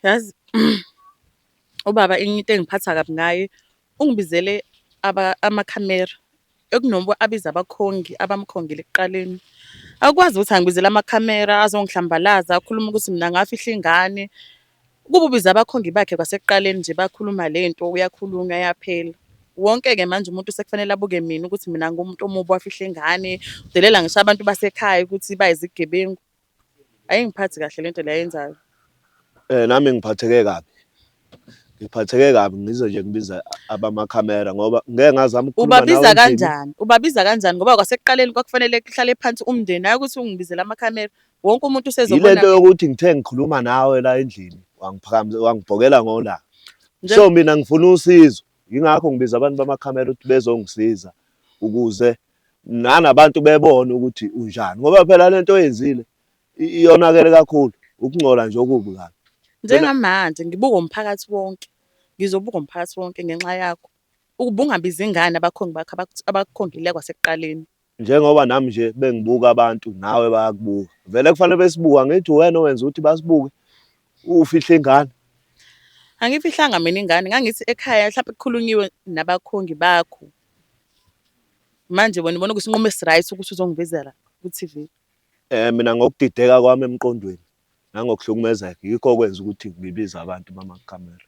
Yazi ubaba enye into engiphatha kabi ngaye, ungibizele amakhamera ekunoba abize abakhongi abamkhongile ekuqaleni. Akwazi ukuthi angibizele amakhamera azongihlambalaza akhulume ukuthi mina ngafihla ingane. Ukube ubize abakhongi bakhe kwasekuqaleni nje bakhuluma lento uyakhulunywa yaphela. Wonke-ke manje umuntu sekufanele abuke mina ukuthi mina ngumuntu omubi owafihla ingane, udelela ngisho abantu basekhaya ukuthi bayizigebengu. Ayingiphathi kahle lento le ayenzayo. Nami ngiphatheke kabi. Ngiphatheke kabi ngize nje ngibiza abamakhamera ngoba ngeke ngazama ukukhuluma nawe Ubabiza endlini. kanjani? Ubabiza kanjani? Ngoba kwasekuqaleni kwakufanele kuhlale phansi umndeni, hhayi ukuthi ungibizele amakhamera. Wonke umuntu usezobona Yilento mina. yokuthi ngithe ngikhuluma nawe la endlini wangiphakamisa wangibhokela ngolaka. Nje So mina ngifuna usizo. Yingakho ngibiza abantu bamakhamera ukuthi bezongisiza ukuze nanabantu bebone ukuthi unjani ngoba phela lento oyenzile iyonakele kakhulu ukungcola nje okubi kabi. Njengamanje ngibuka umphakathi wonke, ngizobuka umphakathi wonke ngenxa yakho. Ukuba ungabizi ingane abakhongi bakho abakukhongile kwasekuqaleni. Njengoba nami nje bengibuka abantu nawe bayakubuka. Vele kufanele besibuka ngithi uwena owenza ukuthi basibuke ufihle ingane. Angifihlanga mina ingane, ngangithi ekhaya mhlawumbe kukhulunyiwe nabakhongi bakho. Manje wena ubona kuyisinqumo esi-right ukuthi uzongivezela ku-T_V. Mina ngokudideka kwami emqondweni nangokuhlukumezeka yikho okwenza ukuthi ngibize abantu bamakhamera.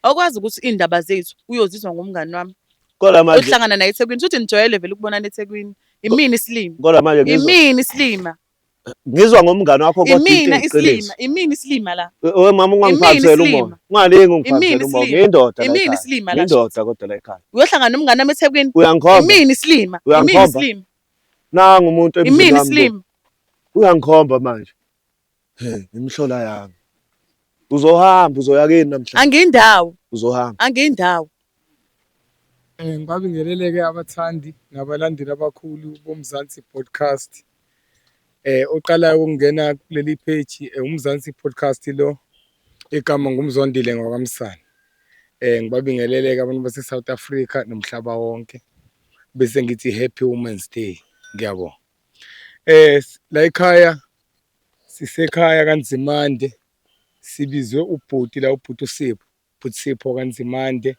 Awukwazi ukuthi iy'ndaba zethu uyozizwa ngomngani wami Kodwa manje ohlangana naye eThekwini. Shuthi nijwayele vele ukubonana eThekwini. Imina isilima. Kodwa manje ngizwa Imina isilima. Ngizwa ngomngani wakho kodwa into Imina eyiqiniso. isilima. Imina isilima la. We mama Imina ungangiphathiseli umoya. isilima. Ungalingi Imina ungiphathisele umoya. isilima. Ngiyindoda la Imina ekhaya. isilima la. Ngiyindoda kodwa la ekhaya. Uyohlangana nomngani wami eThekwini. Uyangikhomba. Imina isilima. Imina Uyangikhomba. isilima. Nangu umuntu emzini Imina wami lo. isilima. Uyangikhomba manje. He, imihlola yami. Uzohamba uzoya kini namhlanje. Angindawo. Uzohamba. Angindawo. Ngibabingelele-ke abathandi nabalandeli abakhulu boMzansi Podcast. Oqalayo ukungena kuleli page uMzansi Podcast lo, igama nguMzwandile ngwakaMsane. Ngibabingelele-ke abantu base-South Africa nomhlaba wonke. Bese ngithi Happy Women's Day. Ngiyabonga. La ekhaya sisekhaya kaNzimande, sibizwe ubhuti la, ubhuti uSipho, ubhuti Sipho kaNzimande.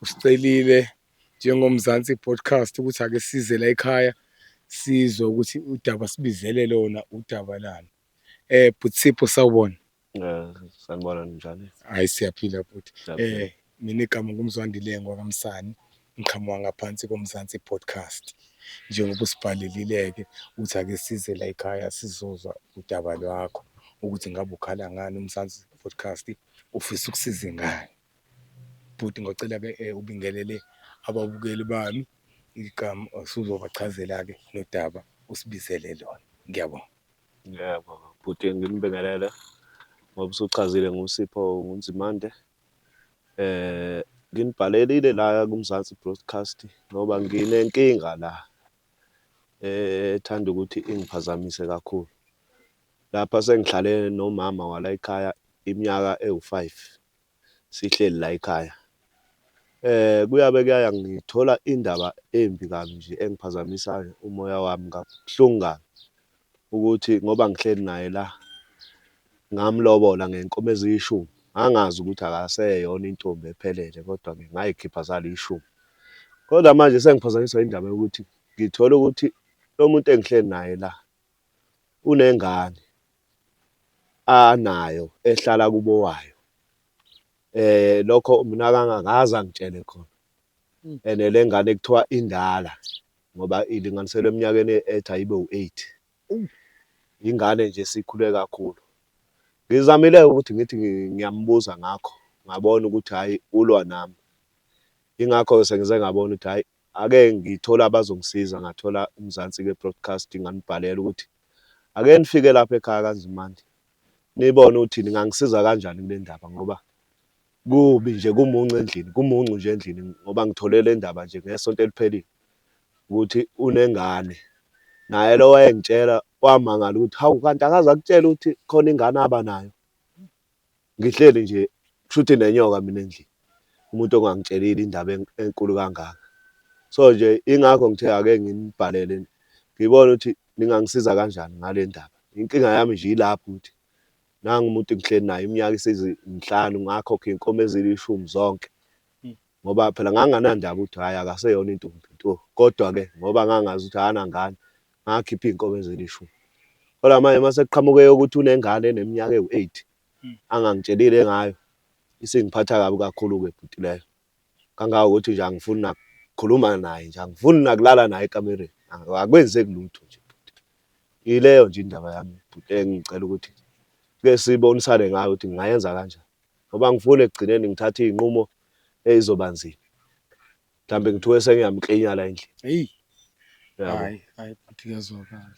Usicelile njengoMzansi Podcast ukuthi ake size la ekhaya sizwe ukuthi udaba sibizele lona udaba lani. Bhuti Sipho, sawubona. Sanibona, ninjani? Hayi, siyaphila bhuti. Siyaphila. Mina igama nguMzwandile ngwakaMsane, ngiqhamuka ngaphansi koMzansi Podcast. Njengoba usibhalelile-ke uthi ake size la ekhaya sizozwa udaba lwakho ukuthi ngabe ukhala ngani, uMzansi Podcast ufisa ukusiza ngani. Bhuti, ngocela-ke ubingelele ababukeli bami, igama usuzobachazela-ke nodaba usibizele lona. Ngiyabonga. Yebo, bhuti, ngimbingelele ngoba usuchazile nguSipho nguNzimande. Nginibhalelile la kuMzansi Broadcast ngoba nginenkinga la ethanda ukuthi ingiphazamise kakhulu. Lapha sengihlale nomama wala ekhaya iminyaka ewu-5 sihleli la ekhaya. Kuyabe kuyaya ngithola indaba embi kabi nje engiphazamisayo umoya wami kabuhlungu kabi ukuthi ngoba ngihleli naye la ngamlobola ngenkomo eziyishumi. Ngangazi ukuthi akaseyona intombi ephelele kodwa-ke ngayikhipha zalishumi. Kodwa manje sengiphazanyiswa indaba yokuthi ngithola ukuthi lo muntu engihleli naye la unengane anayo ehlala kubo wayo. Lokho mina akangakaze angitshele khona. And le ngane kuthiwa indala ngoba ilinganiselwe eminyakeni ethi ayibe u-8. Ingane nje sikhule kakhulu. Ngizamile ukuthi ngithi ngiyambuza ngakho, ngabona ukuthi hhayi ulwa nami. Yingakho sengize ngabona ukuthi hhayi ake ngithole abazongisiza, ngathola uMzansi-ke Broadcast nganibhalela ukuthi ake nifike lapha ekhaya kaNzimande nibone ukuthi ningangisiza kanjani kule ndaba ngoba kubi nje, kumuncu endlini, kumuncu nje endlini ngoba ngithole le ndaba nje ngesonto eliphelile ukuthi unengane. Naye lo wayengitshela wamangala ukuthi hawu kanti akaze akutshele ukuthi khona ingane aba nayo. Ngihleli nje kushuthi nenyoka mina endlini, umuntu ongangitshelile indaba enkulu kangaka. So nje ingakho ngithe ake nginibhalele ngibone ukuthi ningangisiza kanjani ngale ndaba. Inkinga yami nje ilapho ukuthi Nangu umuntu ngihleli naye iminyaka isizimhlanu ngakhokha iy'nkomo ezilishumi zonke. Ngoba phela nganginganandaba ukuthi hhayi akaseyona intombi nto, kodwa-ke ngoba ngangazi ukuthi akanangane ngakhipha iy'nkomo ezilishumi. Kodwa manje mase kuqhamuke ukuthi unengane eneminyaka ewu-8 angangitshelile ngayo, isingiphatha kabi kakhulu-ke bhuti leyo. Kangangokuthi nje angifuni nakukhuluma naye nje, angifuni nakulala naye ekamereni, akwenzeki lutho nje bhuti. Ileyo nje indaba yami bhuti engicela ukuthi ke sibonisane ngayo ukuthi ngingayenza kanjani. Ngoba angifuni ekugcineni ngithathe iy'nqumo ey'zoba nzima. Mhlambe ngithuke sengiyamklinya la endlini. Hey. Yabo. Hayi, hayi bhuti kuyazwakala.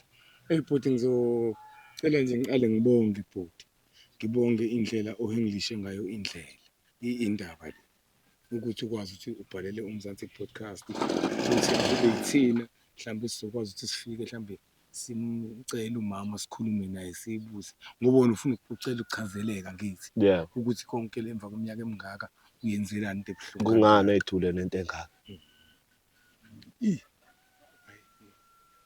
Hey bhuti ngizocela nje ngiqale ngibonge bhuti. Ngibonge indlela ohengilishe ngayo indlela indaba le. Ukuthi ukwazi ukuthi ubhalele uMzansi Podcast ukuthi akube yithina mhlawumbe sizokwazi ukuthi sifike mhlawumbe simcele umama sikhulume naye sibuze ngoba wena ufuna ucela ukuchazeleka ngithi Yeah. ukuthi konke le emva kweminyaka emingaka uyenzelani into ebuhlungu Kungani ethule nento engaka? Ih.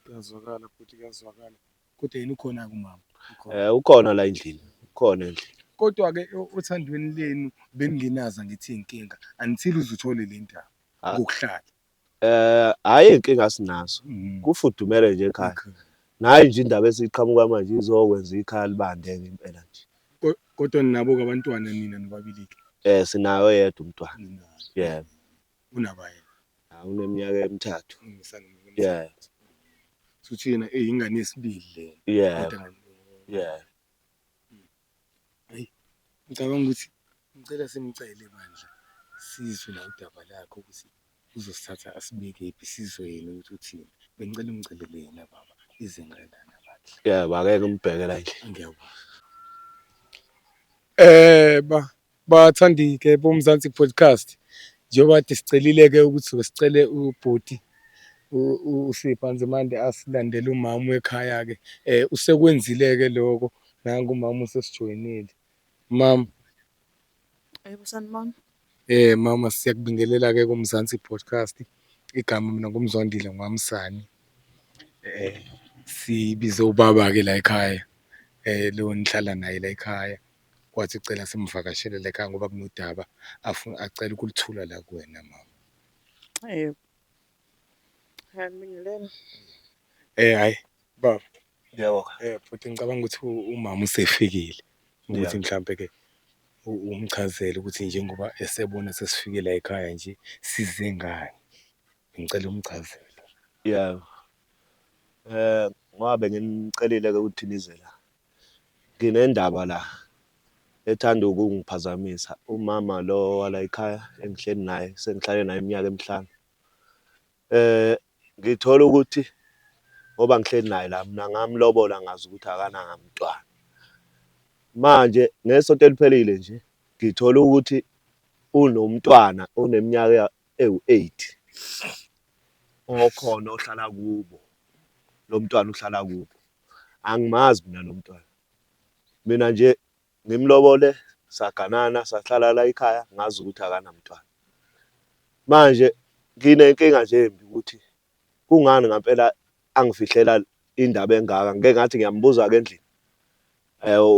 Kuyazwakala futhi kuyazwakala. Kodwa yena ukhona-ke umama. Ukhona. Ukhona la endlini, ukhona endlini. Kodwa-ke othandweni lenu beningenazo angithi iy'nkinga until uze uthole le ndaba Ah. ngokuhlala. Hhayi iy'nkinga sinazo. Kufudumele nje ekhaya. Nayi nje indaba esiqhamuka manje izokwenza ikhaya libande-ke impela nje. Kodwa ninabo-ke abantwana nina nobabili-ke? Sinaye oyedwa umntwana. Ninaye. Yebo. Unabayena? Uneminyaka emithathu. Unesana Yeah. Futhi yena eyingane yesibili lena. Yeah. Kodwa Yeah. Hayi, ngicabanga ukuthi ngicela simcele bandla sizwe la udaba lakhe ukuthi uzosithatha asibekephi sizwe yena ukuthi uthini. Bengicela ungicelele yena baba ize ngalana bandla. Yebo, ake ngimbheke la endlini. Ngiyabonga. Bathandi-ke boMzansi Podcast, njengoba kade sicelile-ke ukuthi sicele ubhuti uSipho Nzimande asilandele umama wekhaya-ke. Usekwenzile-ke lokho, nangu umama usesijoyinile. Mama. Yebo, sanibona. Mama siyakubingelela-ke kuMzansi Podcast. Igama mina nguMzwandile ngwaMsane. Sibize ubaba-ke la ekhaya lo enihlala naye la ekhaya. Wathi ucela simvakashele la ekhaya ngoba kunodaba afuna acela ukulithula la kuwena mama. Yebo. Ngiyabingelela. Hhayi baba. Yebo. Futhi ngicabanga ukuthi umama usefikile ukuthi Yeah. mhlampe-ke umchazele ukuthi njengoba esebona sesifike la ekhaya nje size ngani. Ngicela umchazele. Yeah. Ngoba benginicelile-ke ukuthi nize la. Nginendaba la ethanda ukungiphazamisa. Umama lo wala ekhaya engihleli naye, sengihlale naye iminyaka emihlanu. Ngithola ukuthi ngoba ngihleli naye la mina ngamlobola ngazi ukuthi akanamntwana. Manje ngesonto eliphelile nje ngithola ukuthi unomntwana oneminyaka ewu-8 okhona ohlala kubo. Lo mntwana uhlala kubo. Angimazi mina lo mntwana. Mina nje ngimlobole saganana sahlala la ekhaya ngazi ukuthi akanamntwana. Manje nginenkinga nje embi ukuthi kungani ngempela angifihlela indaba engaka. Ngike ngathi ngiyambuza-ke endlini,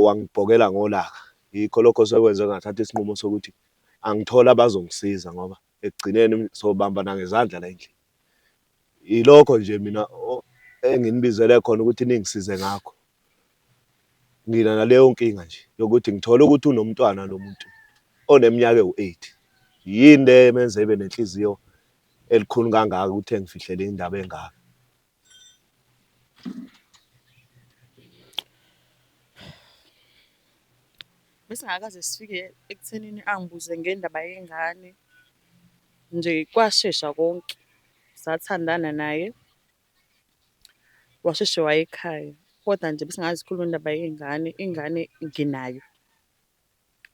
wangibhokela ngolaka. Yikho lokho sekwenze ngathatha isinqumo sokuthi angithole abazongisiza ngoba ekugcineni sobambana ngezandla la endlini. Yilokho nje mina enginibizele khona ukuthi ningisize ngakho. Ngina naleyo nkinga nje yokuthi ngithole ukuthi unomntwana lo muntu oneminyaka ewu-8. Yini le emenza ebe nenhliziyo elikhulu kangaka ukuthi engifihlele indaba engaka? Besingakaze sifike ekuthenini angibuze ngendaba yengane. Nje kwashesha konke. Sathandana naye, washeshe waya ekhaya. Kodwa nje besingakaze sikhulume indaba yey'ngane, ingane nginayo.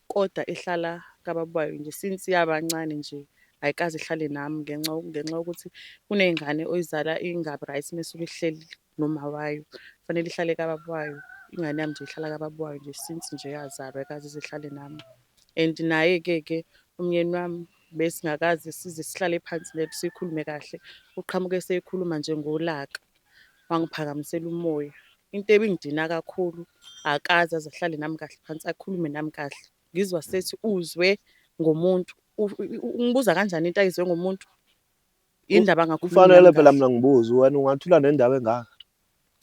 Kodwa ihlala kababa wayo nje since yabancane nje ayikaze ihlale nami ngenxa yokuthi kuney'ngane oyizala ingabi right mase ihleli noma wayo. Kufanele ihlale kababa wayo. Ingane yami nje ihlala kababa wayo nje since nje yazalwa ayikaze ize ihlale nami. And naye-ke ke umyeni wami besingakaze size sihlale phansi lethu sikhulume kahle. Uqhamuke esekhuluma nje ngolaka, wangiphakamisela umoya. Into ebingidina kakhulu Akaze aze ahlale nami kahle phansi akhulume nami kahle. Ngizwa sethi uzwe ngomuntu. Ungibuza kanjani into ayizwe ngomuntu? Yini ndaba angakhulumi Kufanele nami phela kahle? mina ngibuze, wena ungathula nendaba engaka?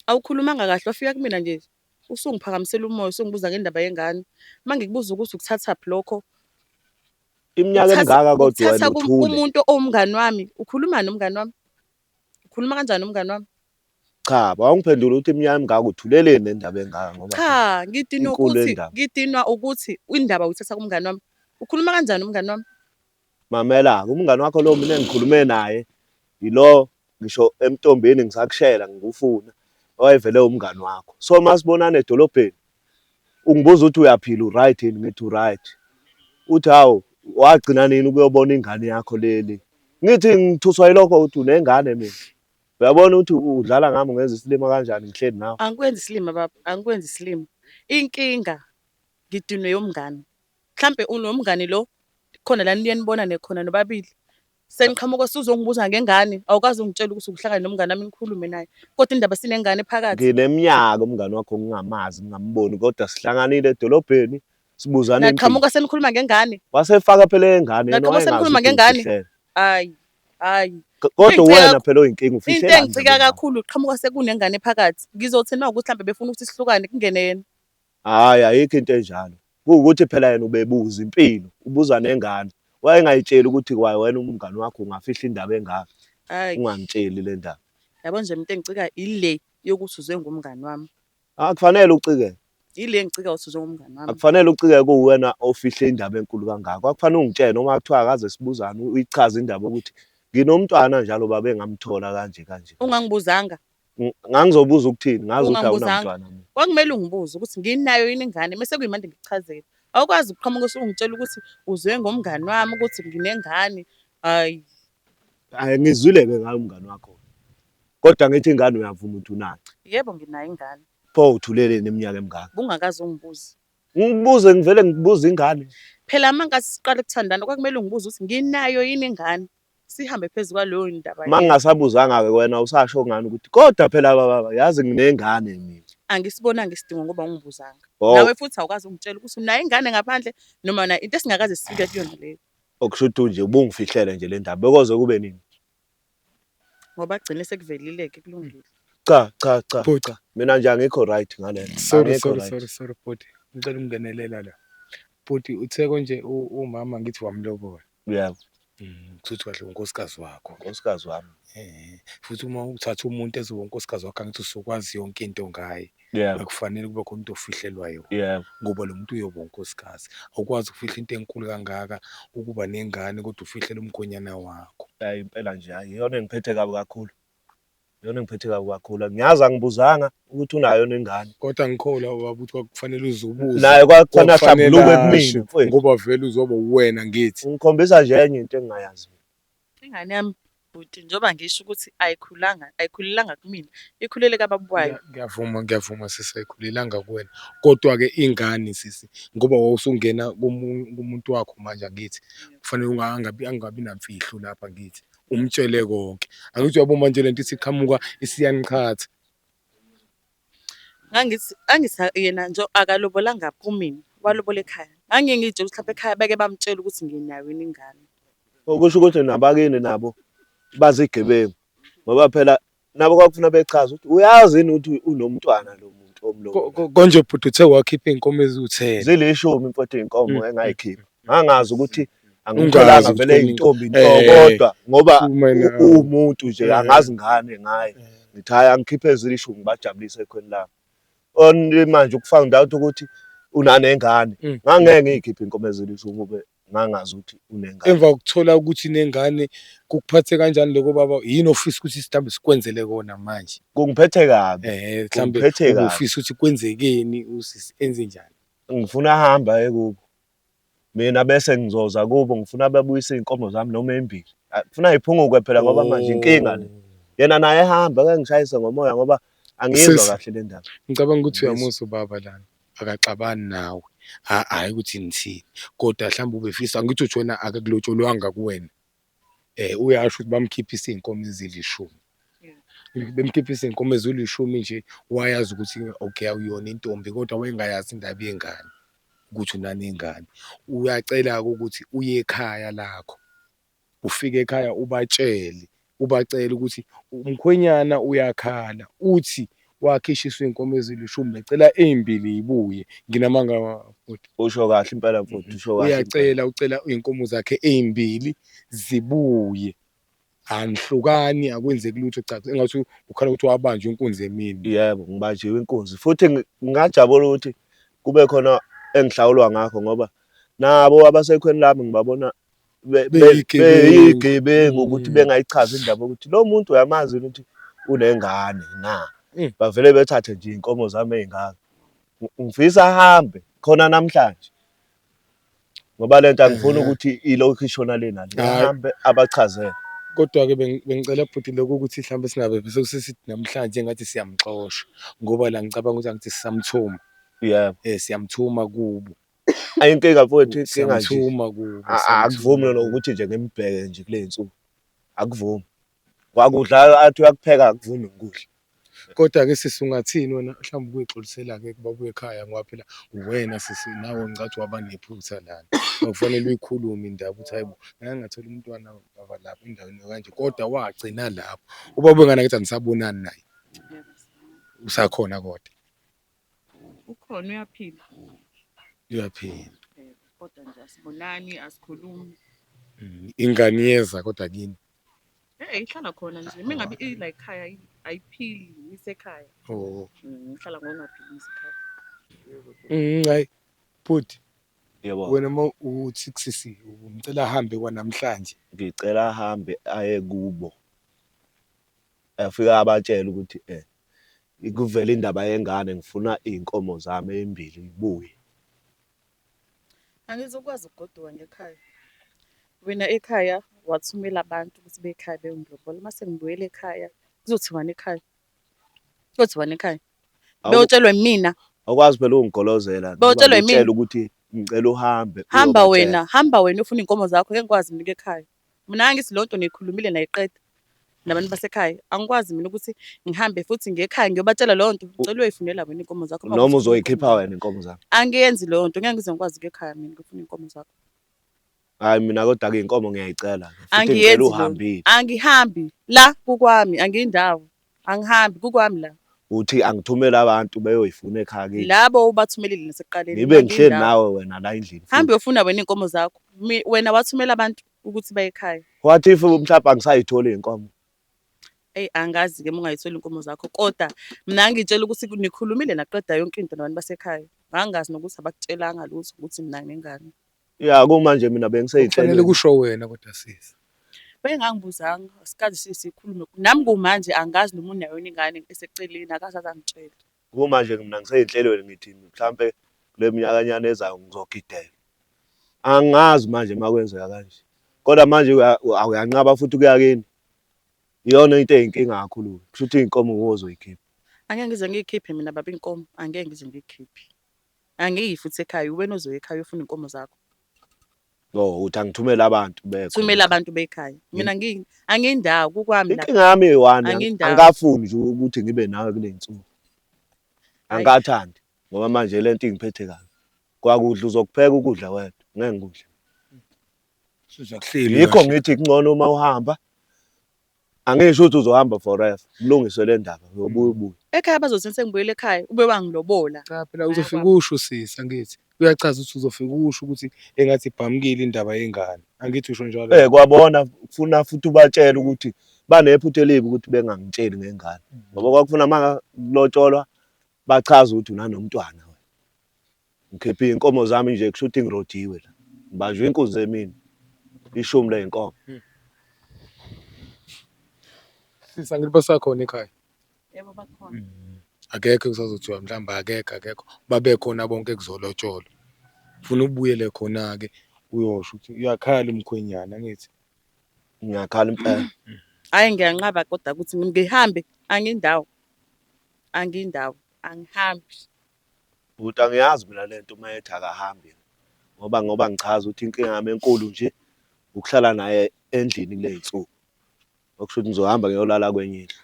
Awukhulumanga kahle, wafika kumina nje usungiphakamisela umoya, usungibuza ngendaba yengane. Uma ngikubuza ukuthi ukuthathaphi lokho, Iminyaka emingaka kodwa ukuthatha wena uthule. kumuntu owumngani wami. Ukhuluma nomngani wami? Ukhuluma kanjani nomngani wami? Cha, wawungiphendula ukuthi iminyaka emingaka uthuleleni nendaba engaka ngoba Cha, ngidinwa inkulu ukuthi indaba. ngidinwa ukuthi indaba uyithatha kumngani wami. Ukhuluma kanjani umngani wami? Mamela-ke, umngani wakho lo mina engikhulume naye yilo ngisho emntombini ngisakushela ngikufuna, owayevele umngani wakho. So masibonana edolobheni ungibuza ukuthi uyaphila u-right yini, ngithi u-right. Uthi hawu wagcina nini ukuyobona ingane yakho leli? Ngithi ngithuswa yilokho ukuthi unengane mina. Uyabona ukuthi udlala ngami ngenza isilima kanjani ngihleli nawe. Angikwenzi isilima baba, angikwenzi isilima. Inkinga ngidinwe yomngani. Mhlambe unomngani lo khona la niye nibonane khona nobabili. Seniqhamuka usuzongibuza ngengane, awukaze ungitshele ukuthi uhlangane nomngani wami nikhulume naye. Kodwa indaba sinengane phakathi. Ngineminyaka umngani wakho ngingamazi ngingamboni kodwa sihlanganile edolobheni sibuzana impilo. Naqhamuka senikhuluma ngengane. Wasefaka phela engane yena Naqhamuka wayengazi senikhuluma ukuthi ngengane. umfihlela. Hayi, hayi. Kodwa Into engicika wena phela oyinkinga Into ufihlelani engicika indaba engaka? kakhulu qhamuka sekunengane phakathi. Ngizothi na ukuthi mhlambe befuna ukuthi sihlukane kungene yena. Hhayi, ayikho into enjalo. Kuwukuthi phela yena ubebuza impilo, ubuza nengane. Wayengayitsheli ukuthi kwaye wena umngani wakho ungafihla indaba engaka, Hayi. ungangitsheli le ndaba. Yabo nje into engicika ile yokuthi uzwe ngumngani wami. Akufanele ucikeke. Ile engicika ukuthi uzwe ngumngani wami. Akufanele ucikeke kuwena ofihle indaba enkulu kangaka. Kwakufanele ungitshele noma kuthiwa akaze sibuzane uyichaze indaba ukuthi nginomntwana njalo baba engamthola kanje kanje. Ungangibuzanga. Ngangizobuza ukuthini? Ngazi ukuthi Ungangibuzanga. awunamntwana mina. Kwakumele ungibuze ukuthi nginayo yini ingane mase kuyimanje ngikuchazele. Awukwazi ukuqhamuka usungitshela ukuthi uzwe ngomngani wami ukuthi nginengane. Hayi. Hayi, ngizwile-ke ngayo umngani wakho. Kodwa ngithi ingane uyavuma ukuthi unayo. Yebo nginayo ingane. Pho uthuleleni iminyaka emingaka? Bungakaze ungibuze. Ngikubuze ngivele ngikubuze ingane. Phela uma ngathi siqala ukuthandana kwakumele ungibuze ukuthi nginayo yini ingane. Sihambe phezu kwaleyo ndaba Uma leyo. ngingasabuzanga-ke wena usasho ngani ukuthi kodwa phela baba yazi nginengane mina. Angisibonanga isidingo ngoba ungibuzanga. Oh. Nawe futhi awukaze ungitshele ukuthi unayo ingane ngaphandle noma nayo into esingakaze sifike kuyona leyo. Okusho ukuthi nje ubungifihlele nje le ndaba bekoze kube nini? Ngoba gcine sekuvelile-ke kulungile. Cha cha cha Bhuti. cha. Mina nje angikho right ngalento. Sorry, Angikho sorry, right. sorry, sorry bhuti. Ngicela ukungenelela la. Bhuti uthe konje umama ngithi wamlobola. Yebo, Kushuthi kahle unkosikazi wakho. unkosikazi wami. Futhi uma uthatha umuntu ezoba unkosikazi wakho angithi usukwazi yonke into ngaye. Yebo, Akufanele kube khona into ofihlelwa yona. yebo. Ngoba lo muntu uyoba unkosikazi. Awukwazi ukufihla into enkulu kangaka ukuba nengane kodwa ufihlele umkhwenyana wakho. Hayi impela nje hayi iyona engiphethe kabi kakhulu. Iyona engiphethe kabi kakhulu. Ngiyazi angibuzanga ukuthi unayo nengane. Kodwa ngikholwa baba ukuthi kwakufanele uze ubuze. Naye kwakufanele Kwakufanele ahlambuluke kumina asho, mfowethu. ngoba vele uzoba uwena ngithi. Ungikhombisa nje enye into engingayazi. Ingane yami bhuti njengoba ngisho ukuthi ayikhulanga, ayikhulelanga kumina, ikhulele kababa wayo. Ngiyavuma, ngiyavuma sisi, ayikhulelanga kuwena. Kodwa-ke ingane sisi, ngoba wawusungena kumuntu wakho manje angithi, kufanele angabi namfihlo lapha angithi, umtshele konke. Angithi uyabo manje lento isiqhamuka isiyaniqhatha. Ngangithi angithi yena nje akalobolanga kumina, walobola ekhaya. Ngangiye ngiy'tshela ukuthi hlampe ekhaya beke bamtshela ukuthi nginayo yini ingane. Okusho ukuthi nabakini nabo bazigebengu ngoba phela nabo kwakufuna bechaze ukuthi uyazi yini ukuthi unomntwana lo muntu omlomo. Konje bhuti uthe wakhipha iy'nkomo eziwu-10. Zilishumi mfowethu iy'nkomo engayikhipha. Ngangazi ukuthi Ungazi angitholanga ukuthi vele intombi nto kodwa ngoba uwumuntu nje angazi ngane ngaye. Ngithi hhayi angikhiphe ezilishumi ngibajabulise ekhweni lami. Only manje uku-found out ukuthi unanengane. Ngangeke ngiyikhiphe inkomo ezilishumi ube ngangazi ukuthi unengane. Emva kokuthola ukuthi inengane kukuphathe kanjani lokho baba? Yini ofisa ukuthi mhlawumbe sikwenzele kona manje? Kungiphethe kabi. Mhlawumbe Kungiphethe kabi. ubufisa ukuthi kwenzekeni usisi enze njani? Ngifuna ahambe aye kubo. Mina bese ngizoza kubo ngifuna babuyise iy'nkomo zami noma embili. Ngifuna yiphunguke phela ngoba manje inkinga le. Yena naye ehamba ake ngishayise ngomoya ngoba angiyizwa Sisi. kahle le ndaba. Ngicabanga ukuthi Ngizwa. uyamuzwa ubaba lana. Akaxabani nawe. Hhayi ukuthi nithini. Kodwa mhlawumbe ubefisa ngithi uthi wena akakulotsholwanga kuwena. Uyasho ukuthi bamkhiphisa iy'nkomo ezilishumi. Bemkhiphisa iy'nkomo ezilishumi nje wayazi ukuthi okay awuyona intombi kodwa wayengayazi indaba yengane ukuthi unanengane. Uyacela-ke ukuthi uye ekhaya lakho, ufike ekhaya ubatshele, ubacele ukuthi umkhwenyana uyakhala uthi wakhishiswa iy'nkomo ezilishumi becela ey'mbili y'buye. Nginamanga bhuti? Usho kahle impela mfowethu, usho kahle impela. Uyacela, ucela iy'nkomo zakhe ey'mbili zibuye. Anihlukani, akwenzeki lutho cha engathi ukhala ukuthi wabanjwa inkunzi emini. Yebo, ngibanjiwe inkunzi futhi ngingajabula ukuthi kube khona engihlawulwa ngakho ngoba nabo abasekhweni lami ngibabona beyigebengu ukuthi bengayichazi indaba ukuthi lo muntu uyamazi ukuthi unengane na. Bavele bethathe nje iy'nkomo zami ey'ngaka. Ngifisa ahambe khona namhlanje ngoba lento angifuni ukuthi ilokhu ishona le nale. Ahambe abachazele. Kodwa-ke bengicela bhuti lokhu ukuthi mhlawumbe singabe bese sesithi namhlanje engathi siyamxosha ngoba la ngicabanga ukuthi angithi sisamthuma. Yebo. Siyamthuma kubo. Ayinkinga mfowethu, inkinga nje. Siyamthuma kubo. Akuvumi nokuthi nje ngimbheke nje kule y'nsuku. Akuvumi. Kwakudla athi uyakupheka akuvumi ngikudla. Kodwa-ke sisi ungathini wena mhlawumbe ukuyixolisela-ke kubaba ekhaya ngoba phela uwena sisi nawe ngicathi waba nephutha lana. Kwakufanele uyikhulume indaba ukuthi hayi bo ngake ngathola umntwana baba lapha endaweni kanje kodwa wagcina lapho. Ubaba wengane angithi anisabonani naye. Usakhona kodwa. Ukhona uyaphila. Uyaphila. Kodwa nje asibonani, asikhulumi. Ingane iyeza kodwa kini. Eh ihlala khona nje. Uma ngabe ila ekhaya ayiphili isekhaya. Oh. Ihlala ngokungaphili isekhaya. Hayi bhuti. Yebo. Wena uma uthi kusisi ngicela ahambe kwanamhlanje. Ngicela ahambe aye kubo. Afike abatshele ukuthi kuvele indaba yengane ngifuna iy'nkomo zami ey'mbili zibuye. Angizukwazi ukugoduka ngekhaya. Wena ekhaya wathumela abantu ukuthi bekhaya beyongilobola. Uma sengibuyele ekhaya kuzothiwani ekhaya? Kuzothiwani ekhaya? Beyotshelwa yimina. Awukwazi phela ukungigolozela Beyotshelwa yimina. ngitshela ukuthi ngicela uhambe. Hamba uyobatshela. wena, hamba wena ufuna iy'nkomo zakho, ngeke ngikwazi mina ukuya ekhaya. Mina ngithi leyo nto niyikhulumile nayiqeda nabantu basekhaya. Angikwazi mina ukuthi ngihambe futhi ngiye ekhaya ngiyobatshela leyo nto. Ngicela uyoyifunela wena iy'nkomo zakho. Uma Noma kuwukuthi ufuna uzoyikhipha iy'nkomo wena iy'nkomo zakho. Angiyenzi leyo nto, ngeke ngize ngikwazi ukuya ekhaya mina ngiyofuna iy'nkomo zakho. Hayi mina kodwa-ke iy'nkomo ngiyayicela. Futhi ngicela Angiyenzi leyo nto. uhambile. Angihambi la kukwami, angiyindawo. Angihambi kukwami la. Uthi angithumele abantu beyoyifuna ekhaya kini. Labo ubathumelile nasekuqaleni. Ngibe ngihleli Angiyindawo. nawe wena la endlini. Hamba uyofuna wena iy'nkomo zakho. Wena wathumela abantu ukuthi baye ekhaya. What if mhlawumbe angisayitholi iy'nkomo? Eyi angazi-ke uma ungayitholi iy'nkomo zakho kodwa mina ngitshela ukuthi nikhulumile naqeda yonke into nabantu basekhaya. Ngangazi nokuthi abakutshelanga lutho ukuthi mina nginengane. Ya kumanje mina bengisey'nhlelweni. Kufanele kusho wena kodwa sisi. Bengangibuzanga asikaze sikhulume. Nami kumanje angazi noma unayo yini ingane eseceleni akaze aze angitshele. Kumanje mina ngisey'nhlelweni ngithi mhlampe kule minyakanyana ezayo ngizogidela. Angazi manje uma kwenzeka kanje. Kodwa manje uyanqaba futhi kuya kini. Iyona into eyinkinga kakhulu. Kusho ukuthi iy'nkomo nguwe ozoyikhipha. Angeke ngize ngiyikhiphe mina baba inkomo, angeke ngize ngiyikhiphe. Angiyi futhi ekhaya, uwena ozoya ekhaya ufuna iy'nkomo zakho. Oh, uthi angithumele abantu bekhona. Thumela abantu bekhaya. Mina angiyindawo kukwami la. Inkinga yami eyi-one, Angiyindawo. angikafuni nje ukuthi ngibe nawe kule nsuku. Angikathandi ngoba manje lento ingiphethe kabi. Kwakudla uzokupheka ukudla wedwa, ngeke ngikudle. Sizokuhleli Yikho kahle. ngithi kungcono uma uhamba. Angisho ukuthi uzohamba forever. Kulungiswe le ndaba, uyobuya ubuye. Ekhaya bazothi sengibuyele ekhaya, ube wangilobola. Cha phela uzofika usho sisi angithi. Uyachaza ukuthi uzofika usho ukuthi engathi ibhamukile indaba yengane. Angithi usho njalo. Kwabona kufuna futhi ubatshele ukuthi banephutha elibi ukuthi bengangitsheli ngengane. Ngoba kwakufuna makulotsholwa bachaze ukuthi unanomntwana wena. Ngikhiphe iy'nkomo zami nje kusho ukuthi ngirodiwe la. Ngibanjwe inkunzi emini. Ishumi ley'nkomo. Sisi angithi basakhona ekhaya. Yebo bakhona. Akekho kusazothiwa mhlawumbe akekho akekho. Babe khona bonke kuzolotsholwa. Ufuna ubuyele khona-ke uyosho ukuthi uyakhala umkhwenyana angithi. Ngiyakhala impela. Hhayi ngiyanqaba kodwa ukuthi ngihambe angindawo. Angindawo, angihambi. Bhuti angiyazi mina lento uma ethi akahambi ngoba ngichaza ukuthi inkinga yami enkulu nje ukuhlala naye endlini kule y'nsuku. Okusho ukuthi ngizohamba ngiyolala kwenye indlu.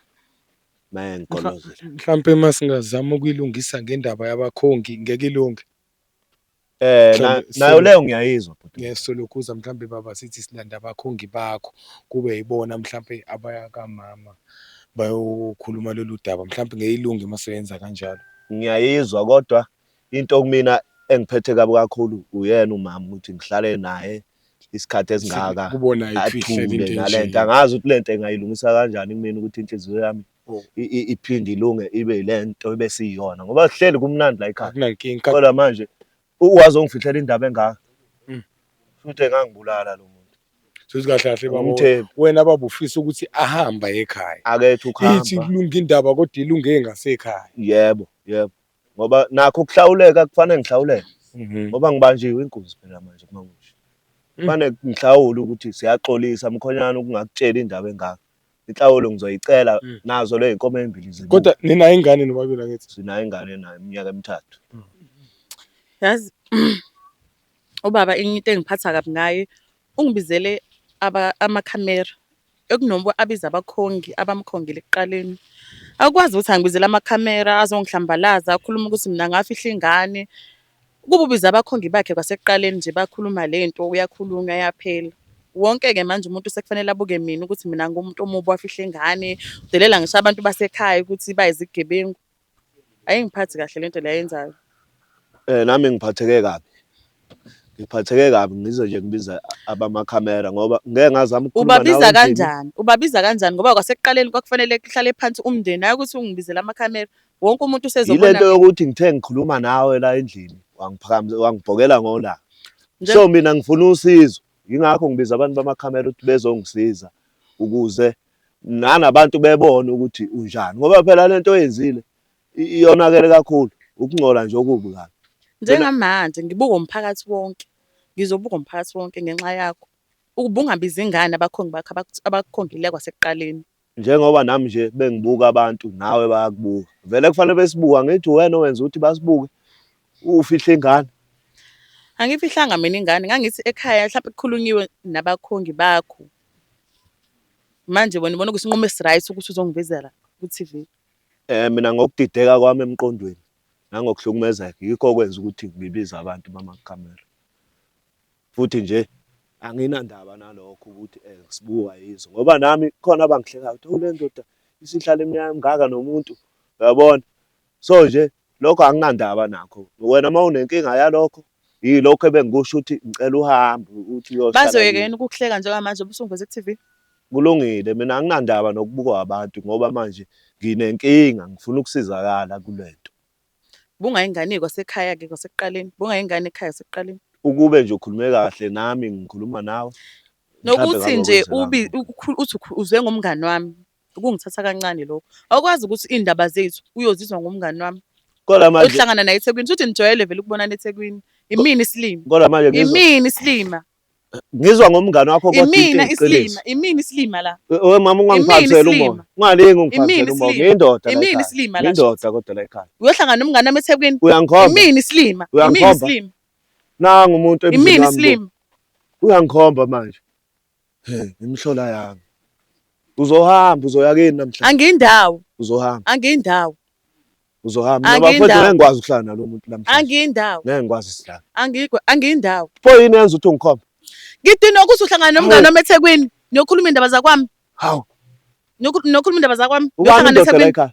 Mayengigolozela. Mhlampe uma singazama ukuyilungisa ngendaba yabakhongi ngeke ilunge. Nayo leyo ngiyayizwa bhuti. Yes, solokhuza mhlampe baba sithi silanda abakhongi bakho kube yibona mhlampe abaya kamama bayokhuluma lolu daba, mhlampe ngeke ilunge uma seyenza kanjalo. Ngiyayizwa kodwa into kumina engiphethe kabi kakhulu uyena umama ukuthi ngihlale naye isikhathi esingaka Kubona ayifihlela athule into nalento. enje. Angazi ukuthi lento engayilungisa kanjani kumina ukuthi inhliziyo yami Oh. iphinde ilunge ibe lento ebesiyiyona, ngoba sihleli kumnandi la ekhaya. Akunankinga. Kodwa manje uwazi ongifihlela indaba engaka. Futhi engangibulala lo muntu. Suthi kahle kahle baba, Angimthembi. wena baba ufisa ukuthi ahambe aye ekhaya. Akethe ukuhamba. Ithi kulunga indaba kodwa ilunge ngasekhaya. Yebo, yebo. Ngoba nakho ukuhlawuleka kufanele ngihlawuleke. Ngoba ngibanjiwe inkunzi phela manje kuma kunje. Kufanele ngihlawule ukuthi siyaxolisa mkhonyana ukungakutsheli indaba engaka. Inhlawulo ngizoyicela nazo le zinkomo ezimbili zibuye. Kodwa ninayo ingane nobabili angithi? Sinayo ingane nayo iminyaka emithathu. Yazi ubaba enye into engiphatha kabi ngaye ungibizele amakhamera ekunoba abiza abakhongi abamkhongile ekuqaleni. Akwazi ukuthi angibizele amakhamera azongihlambalaza akhuluma ukuthi mina ngafihla ingane. Kuba ubiza abakhongi bakhe kwasekuqaleni nje bakhuluma lento uyakhulunywa yaphela. Wonke-ke manje umuntu sekufanele abuke mina ukuthi mina ngumuntu omubi wafihla ingane, udelela ngisho abantu basekhaya ukuthi bayizigebengu. Ayingiphathi kahle lento le ayenzayo. Nami ngiphatheke kabi. Ngiphatheke kabi ngize nje ngibiza abamakhamera ngoba ngeke ngazama ukukhuluma nawe Ubabiza endlini. kanjani? Ubabiza kanjani? Ngoba kwasekuqaleni kwakufanele kuhlale phansi umndeni, hayi ukuthi ungibizele amakhamera. Wonke umuntu usezobona Yilento mina. yokuthi ngithe ngikhuluma nawe la endlini, wangiphakamisa, wangibhokela ngolaka. So mina ngifuna usizo. Yingakho ngibiza abantu bamakhamera ukuthi bezongisiza ukuze nanabantu bebone ukuthi unjani. Ngoba phela lento oyenzile iyonakele kakhulu, ukungcola nje okubi kabi. Njengamanje ngibuka umphakathi wonke. Ngizobuka umphakathi wonke ngenxa yakho. Ukuba ungabizi ingane abakhongi bakho abakukhongile kwasekuqaleni. Njengoba nami nje bengibuka abantu nawe bayakubuka. Vele kufanele besibuka, ngithi wena owenza ukuthi basibuke. Ufihle ingane. Angifihlanga mina ingane, ngangithi ekhaya mhlawumbe kukhulunyiwe nabakhongi bakho. Manje wena ubona kuyisinqumo esi-right ukuthi uzongivezela ku-T V. Mina ngokudideka kwami emqondweni nangokuhlukumezeka yikho okwenza ukuthi ngibize abantu bamakhamera. Futhi nje anginandaba nalokho ukuthi sibuka yizo, ngoba nami khona abangihlekayo ukuthi le ndoda isihlala iminyaka emingaka nomuntu, uyabona. So nje lokho anginandaba nakho. Wena uma unenkinga yalokho, yilokho ebengikusho ukuthi ngicela uhambe uthi uyohlala Bazoyeka kimi. yini ukukuhleka njengamanje ubusungiveze ku-T V? Kulungile, mina anginandaba nokubukwa abantu ngoba manje nginenkinga, ngifuna ukusizakala kulento. Bungayingane kwasekhaya-ke kwasekuqaleni, bungayingane ekhaya kwasekuqaleni. Ukube nje ukhulume kahle nami ngikhuluma nawe. Nokuthi Mhlampe nje ngabe kwenzeka uthi uzwe ngomngani wami, ukungithatha kancane lokho. Awukwazi ukuthi iy'ndaba zethu uyozizwa ngomngani wami. Kodwa manje Uhlangana naye eThekwini, futhi nijwayele vele ukubonana eThekwini. Imina isilima. Kodwa manje Imina isilima. Ngizwa ngomngani wakho kodwa into Imina eyiqiniso. isilima, imina isilima la. We mama ungangiphathiseli Imina umoya. isilima. Ungalingi ungiphathisele Imina umoya. isilima. Ngiyindoda la Imina ekhaya. isilima la. Ngiyindoda kodwa la ekhaya. Uyohlangana nomngani wami eThekwini. Uyangikhomba. Imina isilima. Imina Uyangikhomba. isilima. Nangu umuntu emzini Imina wami lo. isilima. Uyangikhomba manje. He, imihlola yami. Uzohamba uzoya kini namhlanje. Angindawo. Uzohamba. Angindawo. Uzohamba. Ngoba Angindawo. futhi ngeke ngikwazi ukuhlala nalo muntu namhlanje. Angindawo. Ngeke ngikwazi sidlala. Angindawo. Pho yini yenza ukuthi ungikhombe? Ngidinwa ukuthi uhlangana nomngane wami eThekwini. Niyokhuluma indaba zakwami. Hawu. Niyokhuluma indaba zakwami. Ubani Niyohlangana indoda la eThekwini. ekhaya?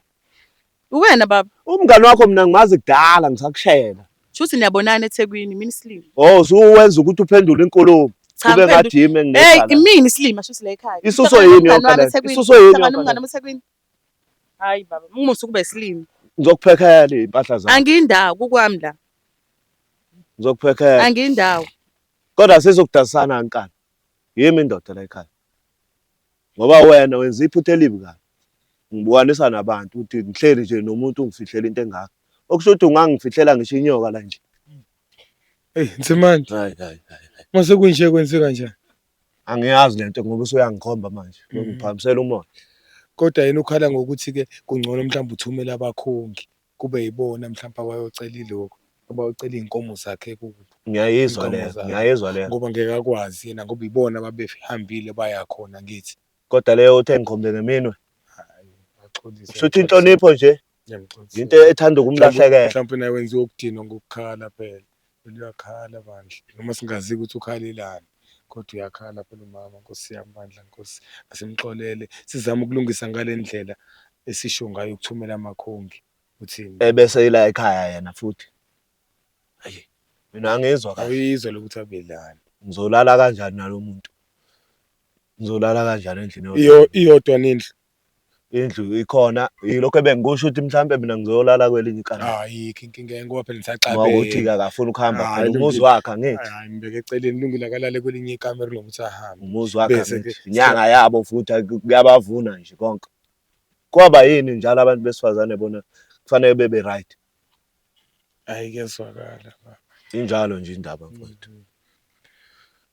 Uwena baba. Umngane wakho mina ngimazi kudala ngisakushela. Shuthi niyabonana eThekwini, mina isilima. Oh, usuwenza ukuthi uphendule inkulumo. Cha, Kube ngiphendule. ngathi yimi Hey, enginecala. imini isilima shuthi la ekhaya. Isuso Uhlangana yini nomngane yonke wami le nto? eThekwini. Isuso yini Uhlangana yonke nomngane le wami eThekwini. Hayi baba, umusa ukuba isilima. Ngizokuphekhela iy'mpahla zakho. Angindawo kukwami la. Ngizokuphekhela. Angindawo. Kodwa sizokudasana nkani. Yimi indoda la ekhaya. Ngoba wena wenza iphutha elibi kabi. Ngibukanisa nabantu ukuthi ngihleli nje nomuntu ungifihlela into engaka. Okusho ukuthi ungangifihlela ngisho inyoka la nje. Hey, Nzimande. Hayi hayi hayi. Mase kunje kwenzeka kanjani? Angiyazi lento ngoba usuyangikhomba manje. Ngiphakamisela umoya. Kodwa yena ukhala ngokuthi ke kungcono mhlawumbe uthumele abakhongi kube yibona mhlawumbe abayocela ilokho, abayocela iy'nkomo zakhe kubo. Ngiyayizwa Inkomo leyo, zakhe. ngiyayizwa leyo. Ngoba ngeke akwazi yena ngoba ibona ababehambile baya khona ngithi. Kodwa leyo uthe ngikhombe ngeminwe. Hayi, Ngiyamxolisa. Kusho ukuthi inhlonipho nje Ngiyamxolisa. into ethanda ukumlahlekela. Mhlawumbe naye wenziwa ukudinwa ngokukhala phela. Phela uyakhala bandla. Noma singazi ukuthi ukhalelani. Kodwa uyakhala phela umama Nkosi yami bandla Nkosi. Asimxolele. Sizame ukulungisa ngale ndlela esisho ngayo ukuthumela amakhongi. Uthini? Ebese ila ekhaya yena futhi. Hayi. Mina angizwa kahle. Awuyizwa lokuthi abelani. Ngizolala kanjani nalomuntu? Ngizolala kanjani endlini eyodwa? Iyo iyodwa nendlu. Indlu ikhona, yilokho ebengikusho ukuthi mhlampe mina ngizolala kwelinye ikamelo. Ayikho inkinga ngoba phela Ngoba ukuthi-ke nisaxabene. akafuni ukuhamba Hhayi, phela umuzi lungile. wakhe angithi. Hayi mbeke eceleni lungile akalale kwelinye ikamelo nokuthi ahambe. Umuzi wakhe Bese ke angithi. Inyanga yabo futhi kuyabavuna nje konke. Kwaba yini njalo abantu besifazane bona kufanele bebe right. Hayi kuyezwakala baba. Injalo nje indaba mfowethu.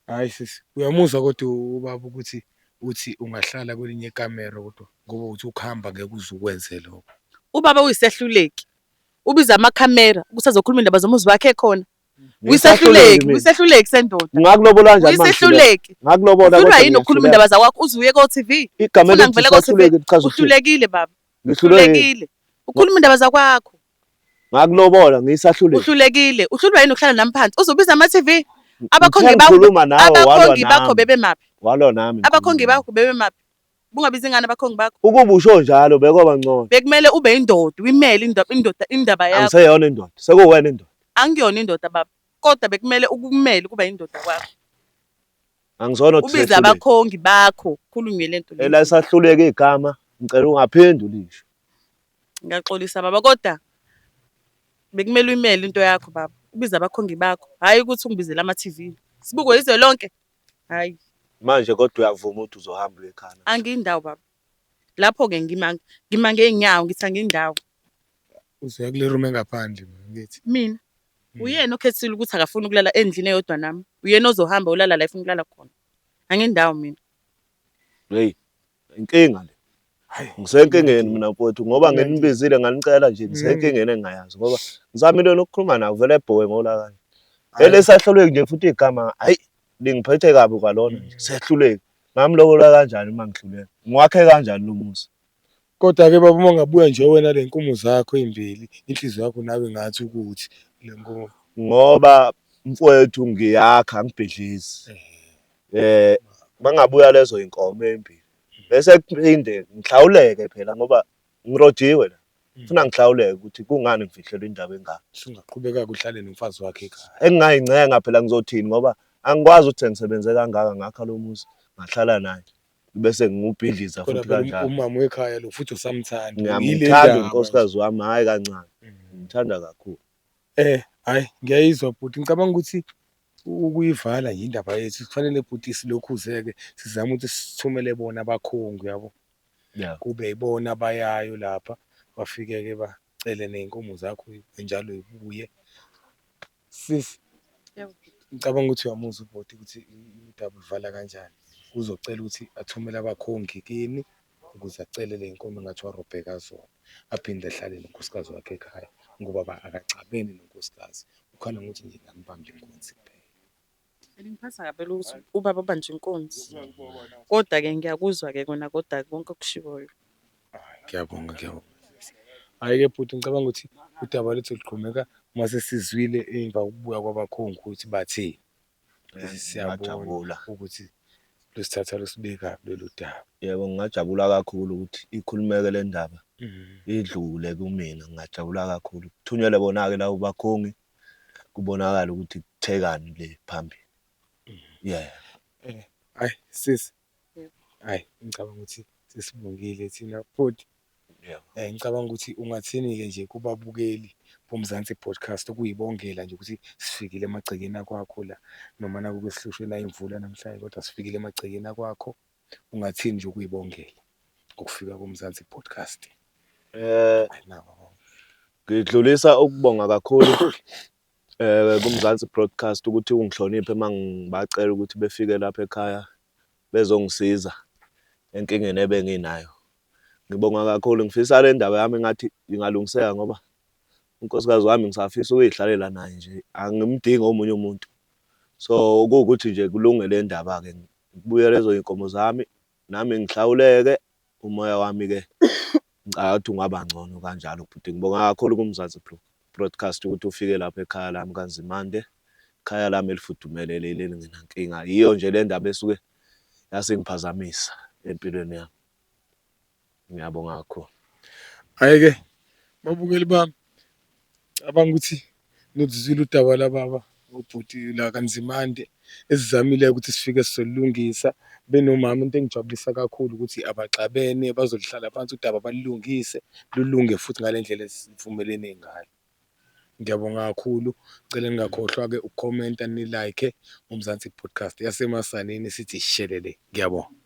Hayi sisi, uyamuzwa kodwa ubaba ukuthi uthi ungahlala kwelinye ikamero kodwa ngoba uthi ukuhamba ngeke uze ukwenze lokho. Ubaba uyisehluleki. Ubiza amakhamera ukuthi azokhuluma indaba zomuzi wakhe ekhona. Uyisehluleki, uyisehluleki sendoda. Ngakulobola kanjani manje? Uyisehluleki. Ngakulobola Uhlulwa yini ukukhuluma indaba zakwakho uze uye ko-TV? Igama Ufuna elithi ngivele ko-TV? sahluleki lichaza ukuthini? Uhlulekile baba. Ngihlulwe yini? Uhlulekile. Ukhuluma indaba zakwakho. Ngakulobola ngisahluleki. Uhlulekile. Uhlulwa yini ukuhlala nami phansi? Uzobiza ama-TV? Abakhongi Ngithe bakho ngikhuluma nawe walwa abakhongi bakho nami. bebemaphi? Walwa nami. Abakhongi ngikhuluma. bakho bebemaphi? Bungabizi ngani abakhongi bakho? Ukuba usho njalo bekoba ngcono. Bekumele ube indoda, uyimele indoda indoda indaba yakho. Angiseyona indoda. Sekuwena indoda. Angiyona indoda baba. Kodwa bekumele ukumele kuba indoda kwakho. Angizona ukuthi Ubize sehluleki. abakhongi bakho, khulunywe lento le. Ela sahluleka igama, ngicela ungaphindi ulisho. Ngiyaxolisa baba kodwa bekumele uyimele into yakho baba. Ubize abakhongi bakho, hhayi ukuthi ungibizele ama-TV. Sibukwe izwe lonke. Hhayi, Manje kodwa uyavuma ukuthi uzohamba uye ekhaya. angiyindawo baba. Lapho-ke ngima ngima ngey'nyawo ngithi angiyindawo. Uzoya kule room engaphandle ngithi. Mina uyena okhethile ukuthi akafuni ukulala endlini eyodwa nami. Uyena ozohamba ulala la efuna ukulala khona. Angindawo mina. Hey, inkinga le. Hayi. Ngisenkingeni mina mfowethu ngoba nginibizile nganicela nje ngisenkingeni engingayazi ngoba ngizamile nokukhuluma nawe vele ebhowe ngolaka nje. Elesahluleki nje futhi igama hayi lingiphethe kabi kwalona nje sehluleki. Ngamlobola kanjani uma ngihluleka? Ngiwakhe kanjani lo muzi? Kodwa ke baba uma ungabuya nje wena le nkomo zakho ezimbili, inhliziyo yakho nawe ngathi ukuthi le nkomo Ngoba mfowethu ngiyakha angibhidlizi. Eh bangabuya lezo inkomo ezimbili. Bese kuphinde ngihlawuleke phela ngoba ngirojiwe la. Funa ngihlawuleke ukuthi kungani ngifihlelwe indaba engaka. Usungaqhubeka kuhlale nomfazi wakhe ekhaya. Engingayincenga phela ngizothini ngoba angikwazi ukuthi sengisebenze kangaka ngakha lo muzi ngahlala naye bese ngiwubhidliza Kodwa futhi phela kanjalo. umama wekhaya lo futhi usamthanda. Yile Ngiyamthanda ndaba nje. unkosikazi wami hhayi kancane. Ngimthanda kakhulu. Hhayi ngiyayizwa bhuti, ngicabanga ukuthi ukuyivala nje indaba yethu kufanele bhuti silokhuze-ke sizame ukuthi sithumele bona abakhongi uyabo. Yeah. Kube yibona abayayo lapha bafike-ke bacele ney'nkomo zakho njalo y'buye. Sisi, Yebo. ngicabanga ukuthi uyamuzwa ubhuti ukuthi udaba ulivala kanjani. Uzocela ukuthi athumele abakhongi kini ukuze acele le nkomo engathi warobheka zona. Aphinde ahlale nonkosikazi wakhe ekhaya ngoba akaxabene nonkosikazi. Ukhala ngokuthi nje nganibamba inkunzi kuphela. Lingiphatha kabi ukuthi ubaba ubanjwe inkunzi. Kodwa-ke ngiyakuzwa-ke kona kodwa konke okushiwoyo. Ngiyabonga, ngiyabonga. Hhayi-ke bhuti ngicabanga ukuthi udaba lwethu luqhumeka uma sesizwile emva kokubuya kwabakhongi ukuthi bathini. Bese siyabona Ngingajabula. ukuthi lusithatha lusibekaphi lolu daba. Yebo, ngingajabula kakhulu ukuthi ikhulumeke le ndaba idlule kumina. Ngingajabula kakhulu. Kuthunyelwe bona-ke labo bakhongi kubonakale ukuthi kuthekani le phambili. Yeah. Hhayi sisi, Yebo. hhayi ngicabanga ukuthi sesibongile thina futhi. Yebo. Ngicabanga ukuthi ungathini-ke nje kubabukeli boMzansi Podcast ukuyibongela nje ukuthi sifikile emagcekeni akwakho la noma nakube sihlushwe la imvula namhlanje kodwa sifikile emagcekeni akwakho. Ungathini nje ukuyibongela ngokufika koMzansi Podcast? Hayi nabo. Ngidlulisa ukubonga kakhulu kuMzansi Broadcast ukuthi ungihloniphe mangibacela ukuthi befike lapha ekhaya bezongisiza enkingeni ebenginayo. Ngibonga kakhulu, ngifisa le ndaba yami engathi ingalungiseka ngoba unkosikazi wami ngisafisa ukuyihlalela naye nje, angimdingi omunye umuntu. So kuwukuthi nje kulunge le ndaba-ke, kubuye lezo y'nkomo zami nami ngihlawuleke, umoya wami-ke Ngicabanga ukuthi ungaba ngcono kanjalo bhuti. Ngibonga kakhulu kuMzansi Broadcast ukuthi ufike lapha ekhaya lami kaNzimande, ikhaya lami elifudumele leli elingenankinga. Yiyo nje le ndaba esuke yasingiphazamisa empilweni yami. Ngiyabonga kakhulu. Hhayi-ke babukeli bami, cabanga ukuthi niluzwile udaba lababa obhuti la kaNzimande esizamile ukuthi sifike sizolungisa benomama. Into engijabulisa kakhulu ukuthi abaxabene bazolihlala phansi udaba balulungise lulunge futhi ngale ndlela esivumelene ngayo. Ngiyabonga kakhulu, cela ningakhohlwa-ke ukukhomenta ni-like uMzansi Podcast yasemasaneni sithi shelele. Ngiyabonga.